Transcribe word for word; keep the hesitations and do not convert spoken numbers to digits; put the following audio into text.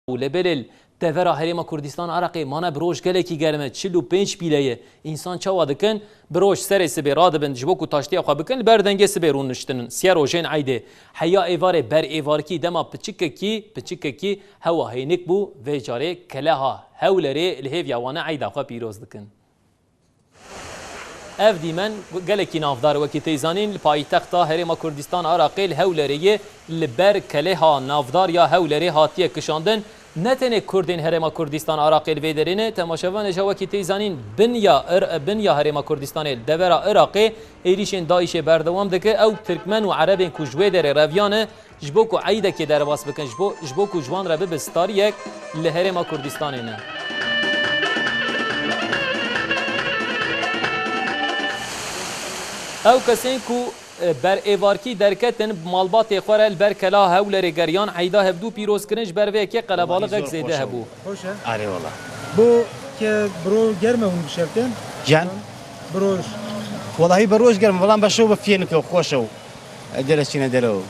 û li belê li devera Herêma Kurdistan Iraqê mane bi roj gelekî germ e, çil û pênc pîle ye. Însan çawa dikin? Bi roj serê sibê radibin ji bo ku taştiya xwe bikin, li ber dengê sibê rûniştinin. Sê rojên eydê. Heya êvarê ber êvarkî dema piçikekî, piçikekî hewa hênik bû, vê carê keleha Hewlerê li hêviya wan e eyda xwe pîroz dikin. Ev dîmen gelekî navdar, wekî tê zanîn, li paytexta Herêma Kurdistan Iraqê li Hewlerê ye, li ber keleha navdar ya Hewlerê hatiye kişandin. Ne tenê Kurdên Herêma Kurdistan Iraqê li vê derê ne, temaşevanê jî wekî tê zanîn, binya Ir-, binya Herêma Kurdistanê li devera Iraqê êrîşên DAIŞê berdewam dike, ew Tirkmen û Erebên ku ji wê derê reviyane, ji bo ku eydekê derbas bikin, ji bo, ji bo ku ji wan re bibe stariyek li Herêma Kurdistanê ne. Ew kesên ku, e, ber êvarkî derketin, bi malbatê xwe re li ber kela Hewlerê geriyan, eyda hevdû pîroz kirin, ji ber vê yekê qelebalixek zêde hebû. Xweş e. Arê wala. Bo ke biro germe hûn bişevtin? Can? Bi roj. Welahî bi roj germ, belam be şew be fênik e, xweş e. Dere çîne dere o.